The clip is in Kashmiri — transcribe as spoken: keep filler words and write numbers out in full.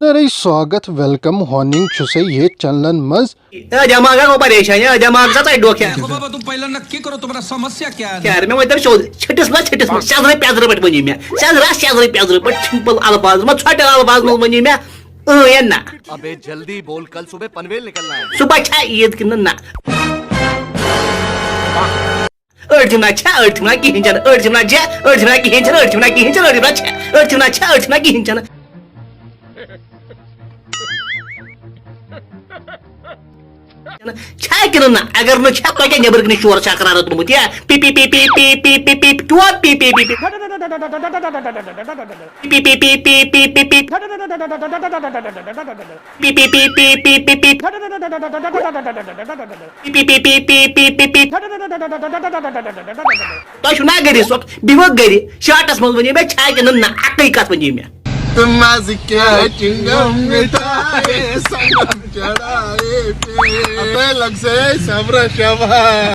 نرے سواگت، ویلکم ہوننگ چھُسے یتھ چینلن منٛز۔ اے دٮ۪ماغ ہا گوٚو پریشان، اے دٮ۪ماغ چھا تۄہہِ ڈوکھ یار؟ دیکھو بابا، تُم پہلے نقی کرو، تمہارا سمسیا کیا ہے؟ یار، مےٚ ؤنۍ تو سیوٚد، چھٔٹِس نہ چھٔٹِس منٛز، سیٚزرٕ پیٚزرٕ پٲٹھۍ ؤنِو مےٚ، سیٚزرٕ سیٚزرٕ پیٚزرٕ پٲٹھۍ، simple الفاظ منٛز، ژھۄٹٮ۪ن الفاظن منٛز ؤنِو مےٚ، اۭں یا نہ۔ ابے جلدی بول، کل صبح پنویل نکلنا ہے۔ صبح چھا عیٖد کِنہٕ نہ؟ أڑۍ چھِم نہ چھا، أڑۍ چھِم نہ کِہیٖنۍ چھَنہٕ، أڑۍ چھِم نہ چھا، أڑۍ چھِم نہ کِہیٖنۍ چھَنہٕ، أڑۍ چھِم نہ کِہیٖنۍ چھَنہٕ، أڑۍ چھِم نہ چھا، أڑۍ چھِم نہ چھا، أڑۍ چھِم نہ کِہیٖنۍ چھَنہٕ۔ چھا کِنہٕ نہ؟ اگر نہٕ چھا، تۄہہِ کیٛاہ نیٚبرٕ کِنۍ شور چھا کران روٚتمُت؟ یا پی پی پی پی پی پی پی پی، کیٛاہ پی پی پی پی؟ پی پی پی پی پی پی پی۔ پی پی پی پی پی پی۔ پی پی پی پی پی پی۔ تۄہہِ چھُو نا گرِ سۄ، بِہِو گرِ، شاٹس منٛز ؤنِو مےٚ، چھا کِنہٕ نہ؟ اَکٕے کَتھ ؤنِو مےٚ۔ تہٕ مَزٕ کیٛاہ چِنٛگم مِٹھایہِ، سنگم چڑھایے پے۔ اَپے لگ سے صبر شبہ۔